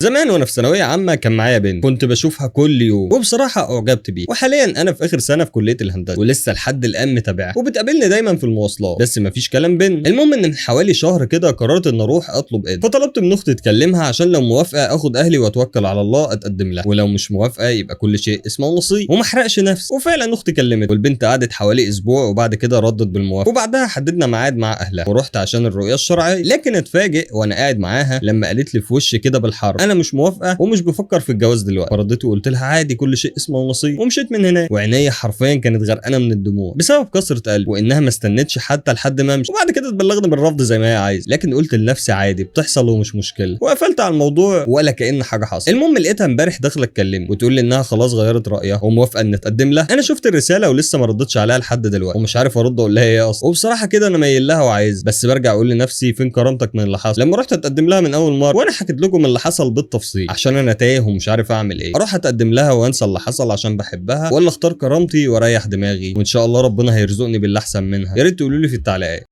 زمان وانا في ثانوية عامة كان معايا بنت كنت بشوفها كل يوم، وبصراحة اعجبت بيها. وحاليا انا في اخر سنة في كليه الهندسة ولسه لحد الان متابعها، وبتقابلني دايما في المواصلات، بس مفيش كلام بينا. المهم ان من حوالي شهر كده قررت ان اروح اطلب ايد، فطلبت من اختي تكلمها عشان لو موافقة اخد اهلي واتوكل على الله اتقدم لها، ولو مش موافقة يبقى كل شيء اسمه نصيب وما احرقش نفسي. وفعلا اختي كلمت، والبنت قعدت حوالي اسبوع وبعد كده ردت بالموافقة، وبعدها حددنا ميعاد مع اهلها ورحت عشان الرؤية الشرعية. لكن اتفاجئ وانا قاعد معاها لما قالت لي في وشي كده بالحرف: انا مش موافقة ومش بفكر في الجواز دلوقتي. فرديت وقلت لها عادي، كل شيء اسمه نصيب، ومشيت من هناك وعينيا حرفيا كانت غرقانة من الدموع بسبب كسره قلبي وانها ما استنتش حتى لحد ما امشي. وبعد كده اتبلغني بالرفض زي ما هي عايز، لكن قلت لنفسي عادي بتحصل ومش مشكلة، وقفلت على الموضوع ولا كأن حاجة حصلت. المهم لقيتها امبارح داخله تكلمني وتقول لي انها خلاص غيرت رايها وموافقه ان اتقدم لها. انا شفت الرسالة ولسه ما ردتش عليها لحد دلوقتي، ومش عارف ارد اقول لها ايه اصلا. وبصراحة كده انا مايل لها وعايز، بس برجع اقول لنفسي فين كرامتك من اللي حصل لما رحت اتقدم لها من اول مرة. وانا حكيت لكم اللي حصل بالتفصيل عشان انا تايه ومش عارف اعمل ايه. اروح اتقدم لها وانسى اللي حصل عشان بحبها، ولا اختار كرامتي واريح دماغي وان شاء الله ربنا هيرزقني باللي احسن منها؟ يا ريت تقولوا لي في التعليقات.